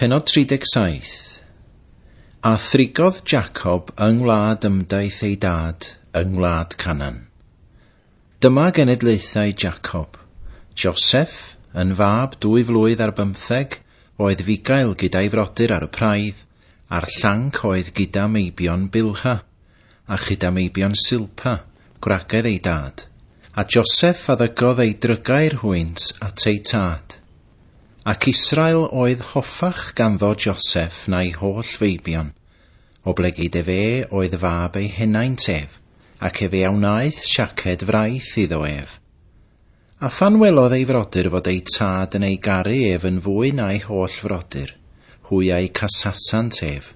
Pennod 37. A thrigodd Jacob yng ngwlad ymdaith ei dad, yng ngwlad Canaan. Dyma genedlaethau Jacob. Joseph, yn fab 22, oedd fugail gyda'i frodyr ar y praidd, a'r llanc oedd gyda meibion Bilha, a chyda meibion Silpa, gwragedd ei dad. A Joseph a ddygodd ei drygair hwynt at ei tad. Ac Israel oedd hoffach ganddo Joseph na'i holl feibion, oblegid efe oedd fab ei henaint ef, ac efe a wnaeth siaced fraith iddo ef. A phan welodd ei frodyr fod eu tad yn ei garu ef yn fwy na'i holl frodyr, hwy a'i casasant ef,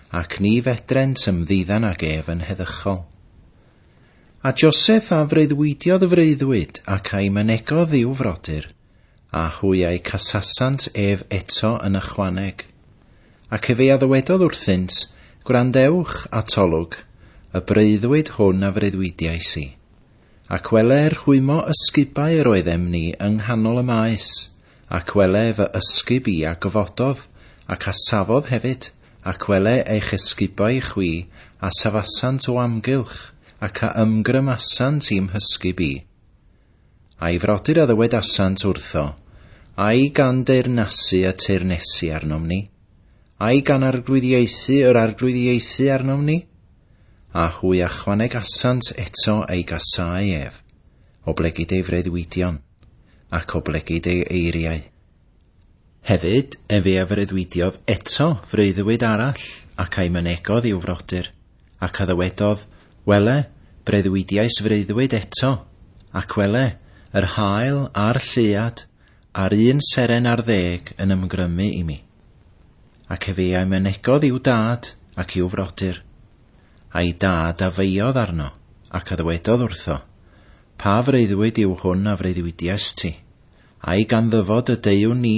ac ni fedrent ymddiddan ag ef yn heddychol. A Joseph a freuddwydiodd y freuddwyd, ac a'i mynegodd i'w frodyr, a hwy a'i casasant ef eto yn ychwaneg. Ac efe a ddywedodd wrthynt, Gwrandewch, atolwg, y breuddwyd hwn a freuddwydiais i. Ac wele rhwymo ysgubau yr oeddem ni yng nghanol y maes, ac wele fy ysgub i a gyfododd, ac a safodd hefyd, ac wele eich ysgubau chwi a safasant o amgylch, ac a ymgrymasant i'm hysgub i. A'i frodyr a ddywedasant wrtho, Ai gan deyrnasu y teyrnesu arnom ni? Ai gan arglwyddiaethu yr arglwyddiaethu arnom ni? A hwy a chwanegasant eto ei gasáu ef, oblegid ei freuddwydion, ac oblegid ei eiriau. Hefyd, efe a freuddwydiodd eto freuddwyd arall, ac a'i mynegodd i'w frodyr, ac a ddywedodd, Wele, breuddwydiais freuddwyd eto, ac wele, yr haul a'r lleuad, a'r un seren ar ddeg yn ymgrymu i mi. Ac efe a'i mynegodd i'w dad ac i'w frodyr. A'i dad a feiodd arno, ac a ddywedodd wrtho, Pa freuddwyd yw hwn a freuddwydiaist ti? Ai gan ddyfod y deuwn ni,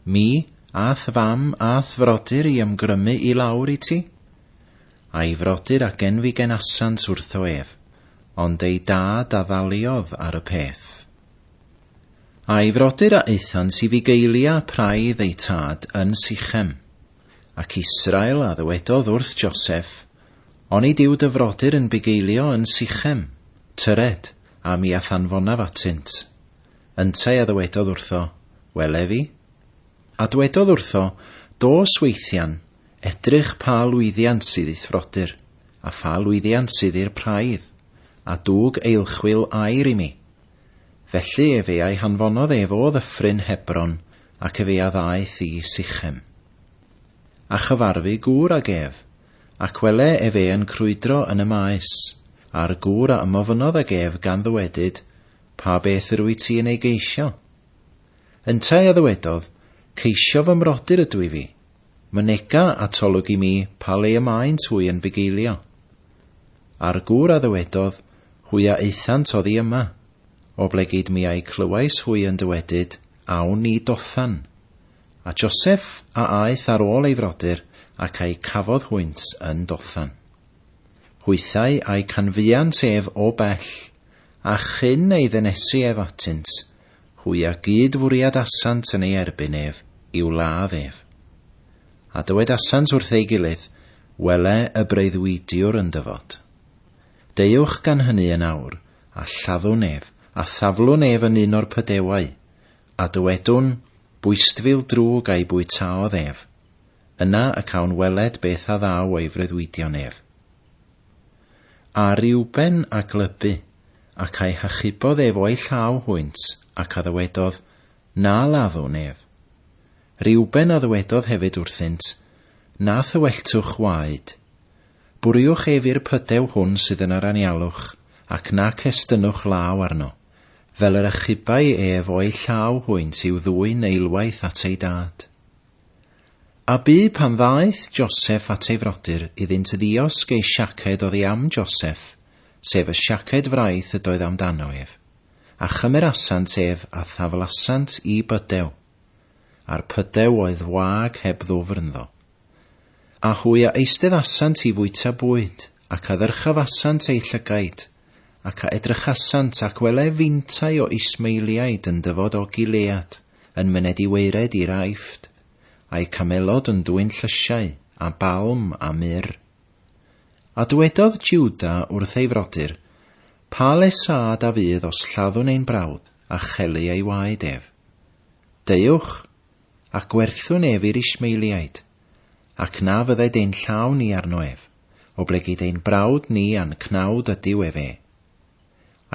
mi, a'th fam a'th frodyr i ymgrymu i lawr i ti? A'i frodyr a genfigenasant wrtho ef, ond ei dad a ddaliodd ar y peth. A'i frodyr a aethant i fugeilia praidd eu tad yn Sichem. Ac Israel a ddywedodd wrth Joseph, Onid yw dy frodyr yn bugeilio yn Sichem? Tyred, a mi a'th anfonaf atynt. Yntau a ddywedodd wrtho, Wele fi. A dwedodd wrtho, Dos weithian, edrych pa lwyddiant sydd i'th frodyr, a pha lwyddiant sydd i'r praidd, a dwg eilchwil air i mi. Felly efe a'i hanfonodd ef o ddyffryn Hebron, ac efe a ddaeth i Sichem. A chyfarfu gŵr ag ef, ac wele efe yn crwydro yn y maes, a'r gŵr a ymofynnodd ag ef gan ddywedyd, Pa beth yr wyt ti yn ei geisio? Yntau a ddywedodd, Ceisio fy mrodyr ydw i fi. Mynega atolwg i mi pa le y maent hwy yn bugeilio. A'r gŵr a ddywedodd, Hwy a aethant oddi yma, oblegid mi a'u clywais hwy yn dywedyd, Awn ni Dothan. A Joseph a aeth ar ôl ei frodyr, ac a'i cafodd hwynt yn Dothan. Hwythau a'i canfuant ef o bell, a chyn ei ddynesu ef atynt, hwy a gyd-fwriadasant yn ei erbyn ef, i'w ladd ef. A dywedasant wrth ei gilydd, Wele y breuddwydiwr yn dyfod. Deuwch gan hynny yn awr, a lladdwn ef, a thaflwn ef yn un o'r pydewau, a dywedwn, Bwystfil drwg a'i bwytaodd ef. Yna y cawn weled beth a ddaw o'i freuddwydion ef. A Reuben a glybu, ac a'i hachubodd ef o'i llaw hwynt, ac a ddywedodd, Na laddwn ef. Reuben a ddywedodd hefyd wrthynt, Na thywelltwch waed. Bwriwch ef i'r pydew hwn sydd yn yr anialwch, ac nac estynnwch law arno, fel yr achubai ef o'i llaw hwynt i'w ddwyn eilwaith at ei dad. A bu pan ddaeth Joseph at ei frodyr iddynt ddiosg ei siaced oddi am Joseph, sef y siaced fraith ydoedd amdano ef, a chymerasant ef a thaflasant i bydew, a'r pydew oedd wag heb ddwfr ynddo. A hwy a eisteddasant i fwyta bwyd, ac a ddyrchafasant eu llygaid, ac a edrychasant, ac wele fintai o Ismaeliaid yn dyfod o Gilead, yn myned i waered i'r Aifft. a'i camelod yn dwyn llysiau, a balm, a myrr. A dywedodd Juda wrth ei frodyr, Pa lesâd a fydd os lladdwn ein brawd, a chelu ei waed ef? Deuwch, a gwerthwn ef i'r Ishmaeliaid, ac na fydded ein llaw ni arno ef, oblegid ein brawd ni a'n cnawd ydyw efe.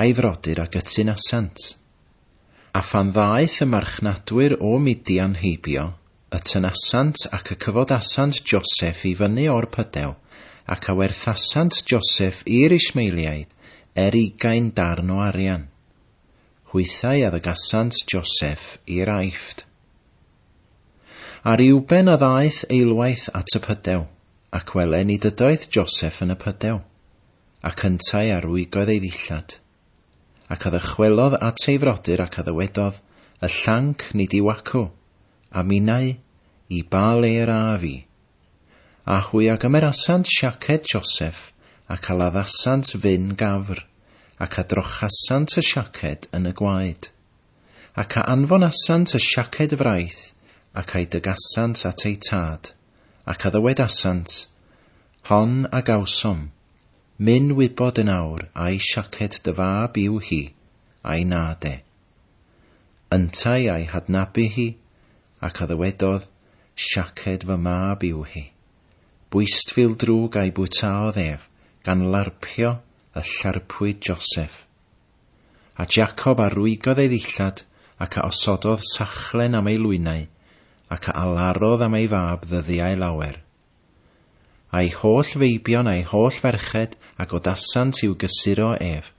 A'i frodyr a gytunasant. A phan ddaeth y marchnadwyr o Midian heibio, y tynasant ac y cyfodasant Joseph i fyny o'r pydew, ac a werthasant Joseph i'r Ishmaeliaid er ugain darn o arian. Hwythau a ddygasant Joseph i'r Aifft. A Reuben a ddaeth eilwaith at y pydew, ac wele nid ydoedd Joseph yn y pydew, ac yntau a rwygodd ei ddillad. Ac a ddychwelodd at ei frodyr ac a ddywedodd, Y llanc nid yw acw, a minnau, i ba le yr af i? A hwy a gymerasant siaced Joseph, ac a laddasant fyn gafr, ac a drochasant y siaced yn y gwaed. Ac a anfonasant y siaced fraith, ac a'i dygasant at eu tad, ac a ddywedasant, Hon a gawsom, myn wybod yn awr ai siaced dy fab yw hi, ai nad e. Yntau a'i hadnabu hi, ac a ddywedodd, Siaced fy mab yw hi. Bwystfil drwg a'i bwytaodd ef, gan larpio y llarpwyd Joseph. A Jacob a rwygodd ei ddillad, ac a osododd sachlen am ei lwynau, ac a alarodd am ei fab ddyddiau lawer. A'i holl feibion a'i holl ferched a godasant i'w gysuro ef,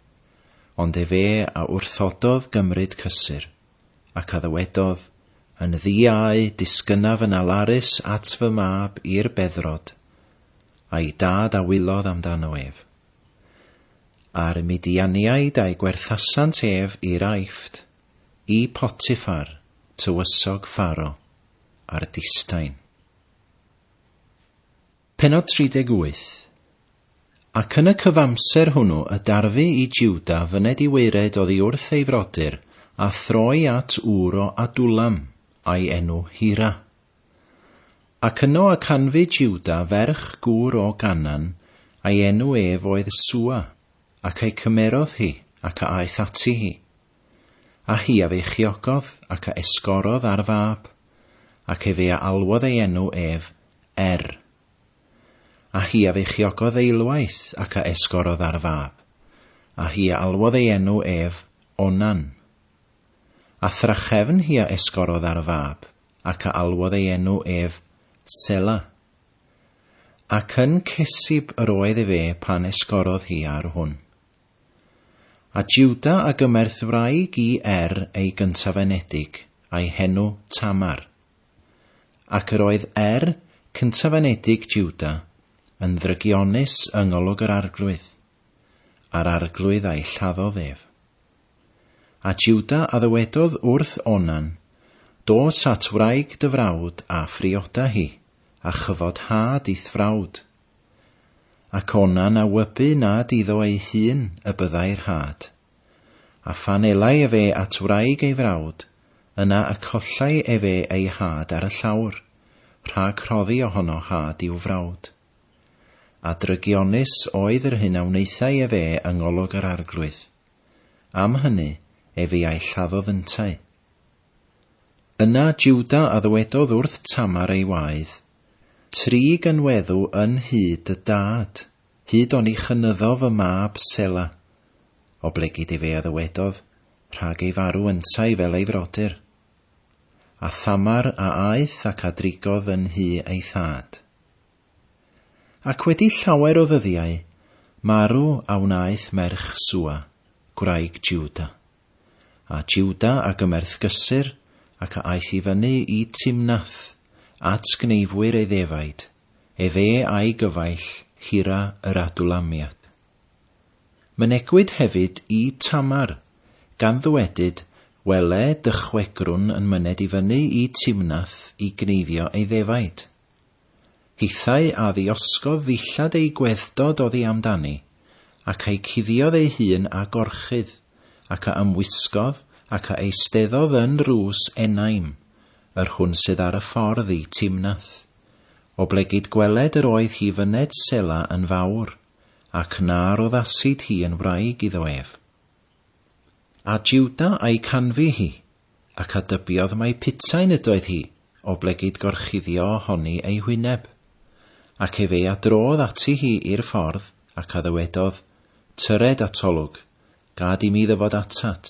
ond efe a wrthododd gymryd cysur, ac a ddywedodd, Yn ddiau disgynnaf yn alarus at fy mab i'r beddrod, a'i dad a wylodd amdano ef. A'r Midianiaid a'i gwerthasant ef i'r Aifft, i Potiphar, tywysog Pharo, a'r distain. Pennod 38. Ac yn y cyfamser hwnnw y darfu i Juda fyned i waered oddi wrth ei frodyr, a throi at ŵr o Adulam, a'i enw Hira. Ac yno y canfu Juda ferch gŵr o Ganan, a'i enw ef oedd Sua, ac a'i cymerodd hi, ac a aeth ati hi. A hi a feichiogodd, ac a esgorodd ar fab, ac efe a alwodd ei enw ef Er. A hi a feichiogodd eilwaith, ac a esgorodd ar fab, a hi a alwodd ei enw ef Onan. A thrachefn hi a esgorodd ar fab, ac a alwodd ei enw ef Sela. Ac yn Cesib yr oedd efe pan esgorodd hi ar hwn. A Juda a gymerth wraig i Er ei gyntafenedig, a'i henw Tamar. Ac yr oedd Er, cyntafenedig Juda, yn ddrygionus yng ngolwg yr Arglwydd, a'r Arglwydd a'i lladdodd ef. A Juda a ddywedodd wrth Onan, Dos at wraig dy frawd a phrioda hi, a chyfod had i'th frawd. Ac Onan a wybu nad iddo ei hun y byddai'r had. A phan elai efe at wraig ei frawd, yna y collai efe ei had ar y llawr, rhag rhoddi ohono had i'w frawd. A drygionus oedd yr hyn a wnaethai efe yng ngolwg yr Arglwydd. Am hynny, efe a'i lladdodd yntau. Yna Juda a ddywedodd wrth Tamar ei waedd, Trig yn weddw yn nhŷ dy dad, hyd oni chynyddo fy mab Sela. Oblegid efe a ddywedodd, rhag ei farw yntau fel ei frodyr. A Thamar a aeth ac a drigodd yn nhŷ ei thad. Ac wedi llawer o ddyddiau, marw a wnaeth merch Sua, gwraig Juda. A Juda a gymerth gysur, ac a aeth i fyny i Timnath, at gneifwyr ei ddefaid, efe a'i gyfaill Hira yr Adulamiad. Mynegwyd hefyd i Tamar, gan ddywedyd, Wele, dy chwegrwn yn myned i fyny i Timnath i gneifio ei ddefaid. Hithau a ddiosgodd ddillad ei gweddod oddi amdani, ac a'i cuddiodd ei hun â gorchudd, ac a ymwisgodd, ac a eisteddodd yn Rws Enaim, yr hwn sydd ar y ffordd i Timnath. Oblegid gweled yr oedd hi fyned Sela yn fawr, ac na roddasid hi yn wraig iddo ef. A Juda a'i canfu hi, ac a dybiodd mai putain ydoedd hi, oblegid gorchuddio ohoni ei hwyneb. Ac efe a drodd ati hi i'r ffordd, ac a ddywedodd, Tyred atolwg, gad i mi ddyfod atat.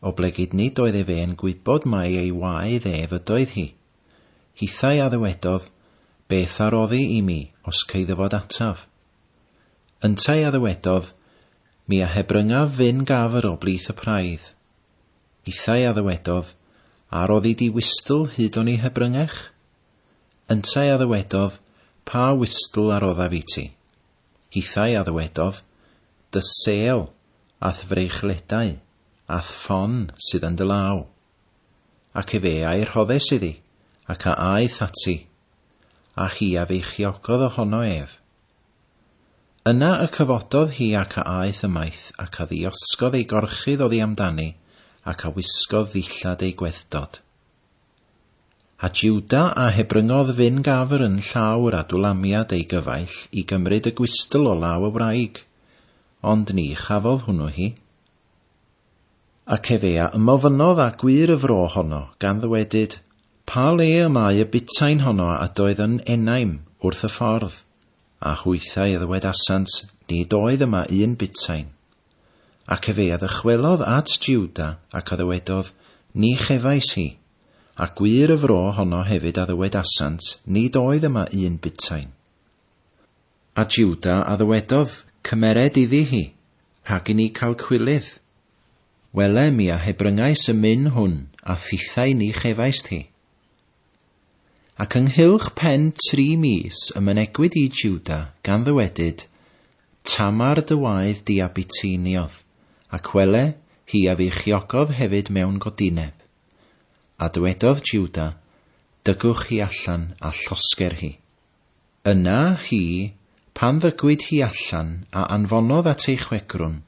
Oblegid nid oedd efe yn gwybod mai ei waedd ef ydoedd hi. Hithau a ddywedodd, Beth a roddi i mi, os cei ddyfod ataf? Yntau a ddywedodd, Mi a hebryngaf fyn gafr o blith y praidd. Hithau a ddywedodd, A roddi di wystl hyd oni hebryngech? Yntau a ddywedodd, Pa wystl a roddaf i ti? Hithau a ddywedodd, Dy sêl, a'th freichledau, a'th ffon sydd yn dy law. Ac efe a'i rhoddes iddi, ac a aeth ati, a hi a feichiogodd ohono ef. Yna y cyfododd hi ac a aeth ymaith, ac a ddiosgodd ei gorchudd oddi amdani, ac a wisgodd ddillad ei gweddod. A Juda a hebryngodd fyn gafr yn llaw yr adwlamiad ei gyfaill i gymryd y gwystl o law y wraig, ond ni chafodd hwnnw hi. Ac efe a ymofynnodd â gwŷr y fro honno, gan ddywedyd, Pa le y mae y butain honno a ydoedd yn Enaim, wrth y ffordd? A hwythau a ddywedasant, Nid oedd yma un butain. Ac efe a ddychwelodd at Juda, ac a ddywedodd, Ni chefais hi. A gwŷr y fro honno hefyd a ddywedasant, Nid oedd yma un butain. A Juda a ddywedodd, Cymered iddi hi, rhag i ni cael cwilydd. Wele, mi a hebryngais y myn hwn, a thithau ni chefaist hi. Ac ynghylch pen tri mis y mynegwyd i Juda, gan ddywedyd, Tamar dy waedd di a buteiniodd, ac wele, hi a feichiogodd hefyd mewn godineb. A dywedodd Juda, Dygwch hi allan a llosger hi. Yna hi, pan ddygwyd hi allan, a anfonodd at ei chwegrwn,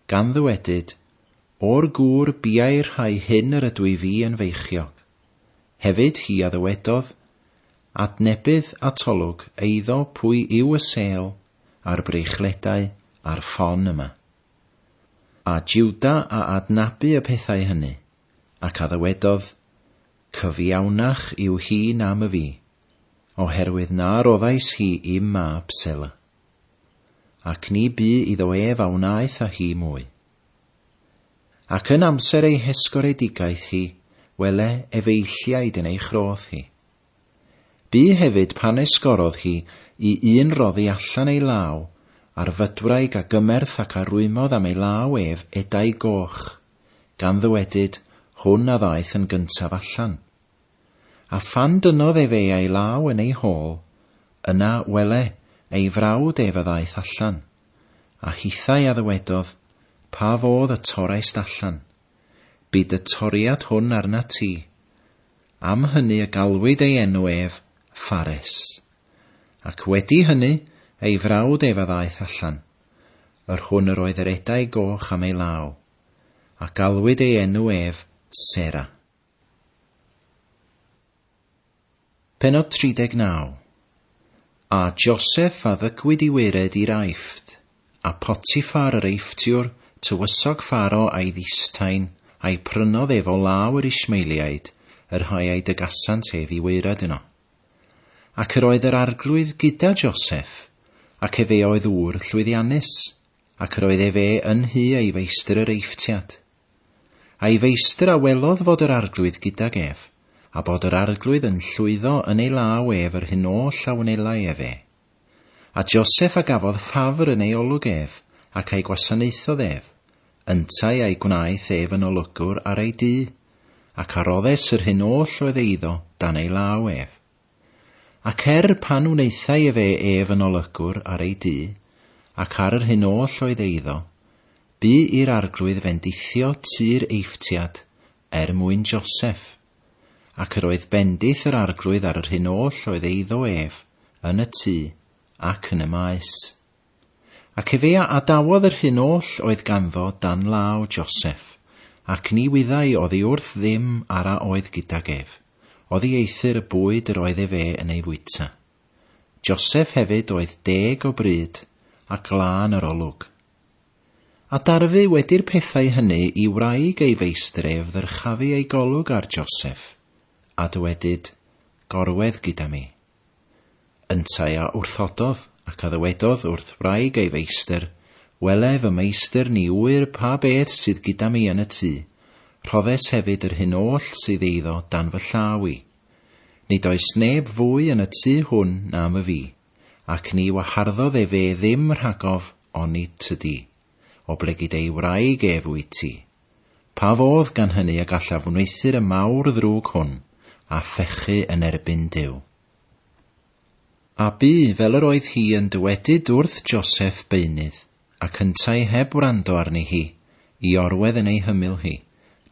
gan ddywedyd, O'r gŵr biau'r rhai hyn yr ydw i fi yn feichiog. Hefyd hi a ddywedodd, Adnebydd atolwg eiddo pwy yw y sêl a'r breichledau a'r ffon yma. A Juda a adnabu y pethau hynny, ac a ddywedodd, Cyfiawnach yw hi na myfi, oherwydd na roddais hi i'm mab Sela. Ac ni bu iddo ef a wnaeth â hi mwy. Ac yn amser ei hesgoredigaeth hi, wele, efeilliaid yn ei chroth hi. Bu hefyd pan esgorodd hi i un roddi allan ei law, a'r fydwraig a gymerth ac a rwymodd am ei law ef edau goch, gan ddywedyd, Hwn a ddaeth yn gyntaf allan. A phan dynnodd efe ei law yn ei hôl, yna, wele, ei frawd ef a ddaeth allan. A hithau a ddywedodd, Pa fodd y torraist allan? Bid y toriad hwn arnat ti. Am hynny y galwyd ei enw ef, Phares. Ac wedi hynny, ei frawd ef a ddaeth allan, yr hwn yr oedd yr edau goch am ei law, a galwyd ei enw ef, Sera. Pennod 39. A Joseph a ddygwyd i waered i'r Aifft, a Potiphar yr Eifftiwr, tywysog Pharo a'i ddistain, a'i prynodd ef o law yr Ishmaeliaid, y rhai a'i dygasant ef i waered yno. Ac yr oedd yr Arglwydd gyda Joseph, ac efe oedd ŵr llwyddiannus, ac yr oedd efe yn nhŷ ei feistr yr Eifftiad. A'i feistr a welodd fod yr Arglwydd gydag ef, a bod yr Arglwydd yn llwyddo yn ei law ef yr hyn oll a wnelai efe. A Joseph a gafodd ffafr yn ei olwg ef, ac a'i gwasanaethodd ef, yntau a'i gwnaeth ef yn olygwr ar ei dŷ, ac a roddes yr hyn oll oedd eiddo dan ei law ef. Ac er pan wnaethai efe ef yn olygwr ar ei dŷ, ac ar yr hyn oll oedd eiddo, bu i'r Arglwydd fendithio tŷ'r Eifftiad er mwyn Joseph, ac yr oedd bendith yr Arglwydd ar yr hyn oll oedd eiddo ef, yn y tŷ, ac yn y maes. Ac efe a adawodd yr hyn oll oedd ganddo dan law Joseph, ac ni wyddai oddi wrth ddim ar a oedd gydag ef. oddieithr y bwyd yr oedd efe yn ei fwyta. Joseph hefyd oedd deg o bryd a glân yr olwg. A darfu wedi'r pethau hynny i wraig ei feistr ef ddyrchafu ei golwg ar Joseph, a dywedyd, Gorwedd gyda mi. Yntau a wrthododd, ac a ddywedodd wrth wraig ei feistr, Wele, fy meistr, ni ŵyr pa beth sydd gyda mi yn y tŷ, rhoddes hefyd yr hyn oll sydd eiddo dan fy llaw i. Nid oes neb fwy yn y tŷ hwn na myfi, ac ni waharddodd efe ddim rhagof onid tydi, oblegid ei wraig ef wyt ti. Pa fodd gan hynny y gallaf wneuthur y mawr ddrwg hwn, a phechu yn erbyn Duw? A bu fel yr oedd hi yn dywedyd wrth Joseph beunydd, ac yntau heb wrando arni hi, i orwedd yn ei hymyl hi,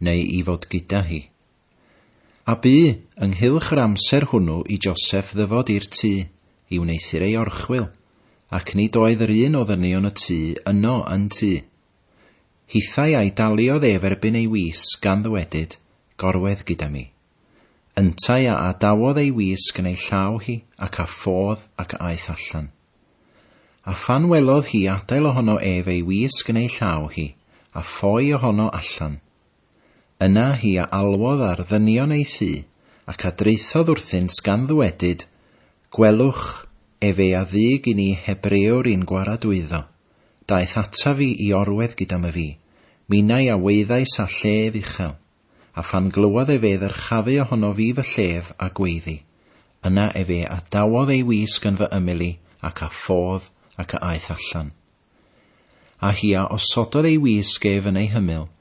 neu i fod gyda hi. A bu, ynghylch yr amser hwnnw i Joseph ddyfod i'r tŷ, i wneuthur ei orchwyl, ac nid oedd yr un o ddynion y tŷ yno yn tŷ. Hithau a'i daliodd ef erbyn ei wisg, gan ddywedyd, Gorwedd gyda mi. Yntau a adawodd ei wisg yn ei llaw hi, ac a ffodd, ac a aeth allan. A phan welodd hi adael ohono ef ei wisg yn ei llaw hi, a ffoi ohono allan, Yna hi a alwodd ar ddynion ei thŷ, ac a draethodd wrthynt gan ddywedyd, Gwelwch, efe a ddug i ni Hebrewr i'n gwaradwyddo. Daeth ataf fi i orwedd gyda myfi, minnau a waeddais â llef uchel. A phan glywodd efe ddyrchafu ohono fi fy llef a gweiddi, yna efe a dawodd ei wisg yn fy ymyl i, ac a ffodd, ac a aeth allan. A hi a osododd ei wisg ef yn ei hymyl,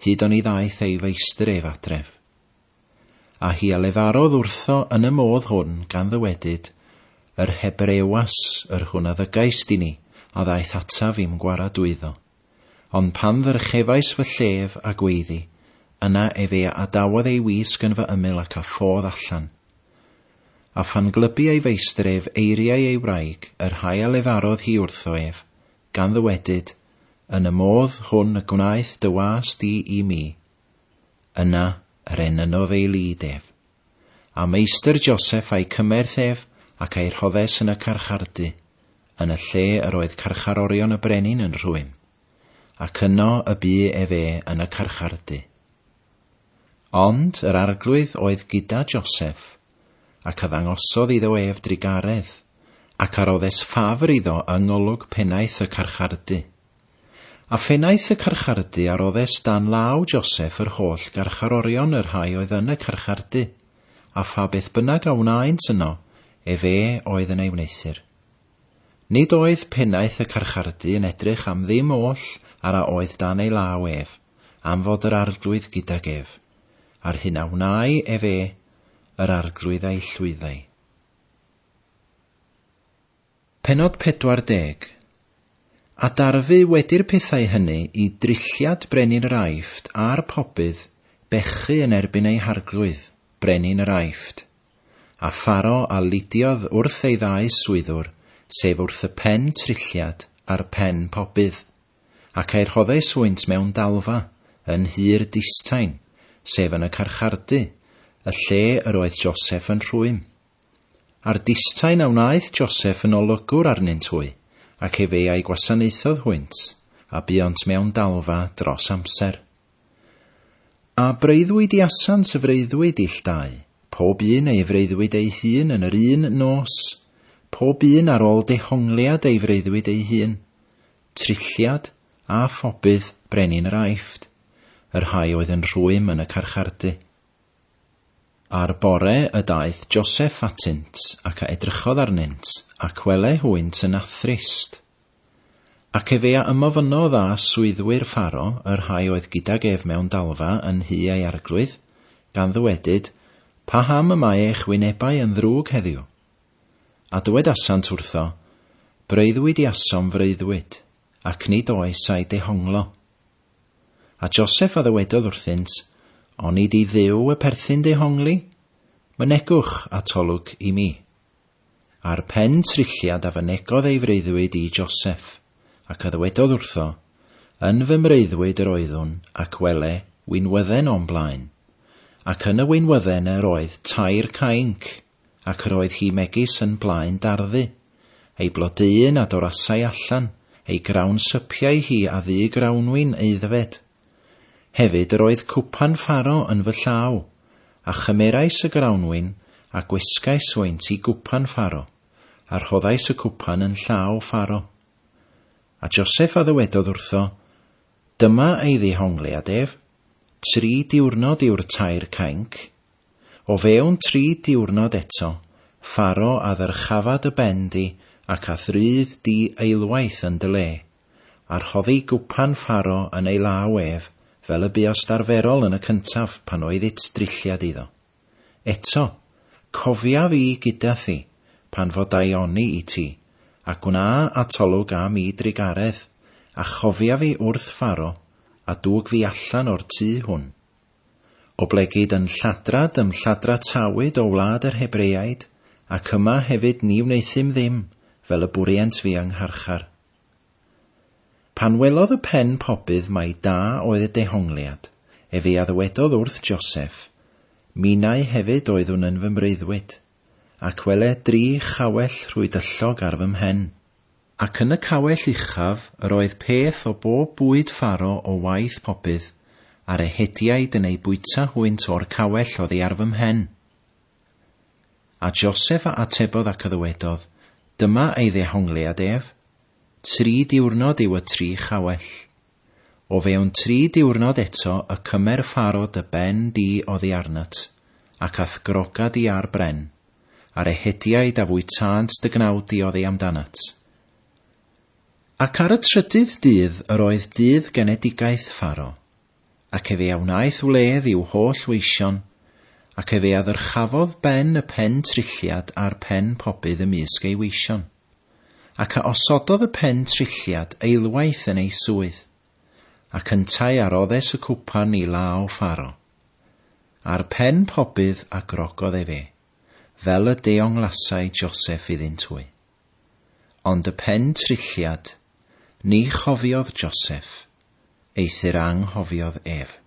hyd oni ddaeth ei feistr ef adref. A hi a lefarodd wrtho yn y modd hwn, gan ddywedyd, Yr Hebrewas, yr hwn a ddygaist i ni, a ddaeth ataf i'm gwaradwyddo. Ond pan ddyrchefais fy llef a gweiddi, yna efe a adawodd ei wisg yn fy ymyl ac a ffodd allan. A phan glybu ei feistr ef eiriau ei wraig, y rhai a lefarodd hi wrtho ef, gan ddywedyd, Yn y modd hwn y gwnaeth dy was di i mi. Yna yr enynnodd ei lid ef. A meistr Joseph a'i cymerth ef, ac a'i rhoddes yn y carchardy, yn y lle yr oedd carcharorion y brenin yn rhwym. Ac yno y bu efe yn y carchardy. Ond yr Arglwydd oedd gyda Joseph, ac a ddangosodd iddo ef drugaredd, ac a roddes ffafr iddo yng ngolwg pennaeth y carchardy. A phennaeth y carchardy a roddes dan law Joseph yr holl garcharorion y rhai oedd yn y carchardy, a pha beth bynnag a wnaent yno, efe oedd yn ei wneuthur. Nid oedd pennaeth y carchardy yn edrych am ddim oll ar a oedd dan ei law ef, am fod yr Arglwydd gydag ef, a'r hyn a wnâi ef e, yr Arglwydd a'i llwyddai. Pennod 40. A darfu wedi'r pethau hynny i drilliad brenin yr Aifft a'r pobydd bechu yn erbyn eu harglwydd, brenin yr Aifft. A Pharo a lidiodd wrth ei ddau swyddwr, sef wrth y pen trilliad a'r pen pobydd. Ac a'i rhoddes hwynt mewn dalfa, yn nhŷ'r distain, sef yn y carchardy, y lle yr oedd Joseph yn rhwym. A'r distain a wnaeth Joseph yn olygwr arnynt hwy, ac efe a'i gwasanaethodd hwynt, a buont mewn dalfa dros amser. A breuddwydiasant y freuddwyd ill dau, pob un ei freuddwyd ei hun yn yr un nos, pob un ar ôl dehongliad ei freuddwyd ei hun, trilliad a phobydd brenin yr Aifft, y rhai oedd yn rhwym yn y carchardy. A'r bore y daeth Joseph atynt, ac a edrychodd arnynt, ac wele hwynt yn athrist. Ac efe a ymofynnodd â swyddwyr Pharo, y rhai oedd gydag ef mewn dalfa yn nhŷ ei arglwydd, gan ddywedyd, Paham y mae eich wynebau yn ddrwg heddiw? A dywedasant wrtho, Breuddwydiasom freuddwyd, ac nid oes a'i dehonglo. A Joseph a ddywedodd wrthynt, Onid i Dduw y perthyn dehongli? Mynegwch atolwg i mi. A'r pen trilliad a fynegodd ei freuddwyd i Joseph, ac a ddywedodd wrtho, Yn fy mreuddwyd yr oeddwn, ac wele, winwydden o'm blaen. Ac yn y winwydden yr oedd tair cainc, ac yr oedd hi megis yn blaen darddu. Ei blodeuyn a dorasai allan, ei grawn sypiau hi a ddu grawnwin aeddfed. Hefyd yr oedd cwpan Pharo yn fy llaw, a chymerais y grawnwin, a gwisgais wynt i gwpan Pharo, a rhoddais y cwpan yn llaw Pharo. A Joseph a ddywedodd wrtho, Dyma ei ddehongliad ef, Tri diwrnod yw'r tair cainc. O fewn tri diwrnod eto, Pharo a ddyrchafa dy ben di ac a'th rydd di eilwaith yn dy le, a rhoddi gwpan Pharo yn ei law ef, fel y buost arferol yn y cyntaf pan oeddit drilliad iddo. Eto, cofia fi gyda thi, pan fo daioni i ti, a gwna atolwg am i drugaredd, a chofia fi wrth Pharo, a dwg fi allan o'r tŷ hwn. Oblegid yn lladrad ym lladratawyd o wlad yr Hebreaid, ac yma hefyd ni wneuthum ddim, fel y bwrient fi yng ngharchar. Pan welodd y pen pobydd mai da oedd y dehongliad, efe a ddywedodd wrth Joseph, Minnau hefyd oeddwn yn fy mreuddwyd, ac wele dri chawell rhwydyllog ar fy mhen. Ac yn y cawell uchaf yr oedd peth o bob bwyd Pharo o waith pobydd, a'r ehediaid yn eu bwyta hwynt o'r cawell oddi ar fy mhen. A Joseph a atebodd ac a ddywedodd, Dyma ei ddehongliad ef, Tri diwrnod yw y tri chawell. O fewn tri diwrnod eto y cymer Pharo dy ben di oddi arnat, ac a'th groga di ar bren, a'r ehediaid a fwytânt dy gnawd di oddi amdanat. Ac ar y trydydd dydd yr oedd dydd genedigaeth Pharo, ac efe a wnaeth wledd i'w holl weision, ac efe a ddyrchafodd ben y pen trilliad a'r pen pobydd ymysg ei weision. Ac a osododd y pen trilliad eilwaith yn ei swydd, ac yntau a roddes y cwpan i law Pharo. A'r pen pobydd a grogodd efe, fel y deonglasai Joseph iddynt hwy. Ond y pen trilliad, ni chofiodd Joseph, eithr anghofiodd ef.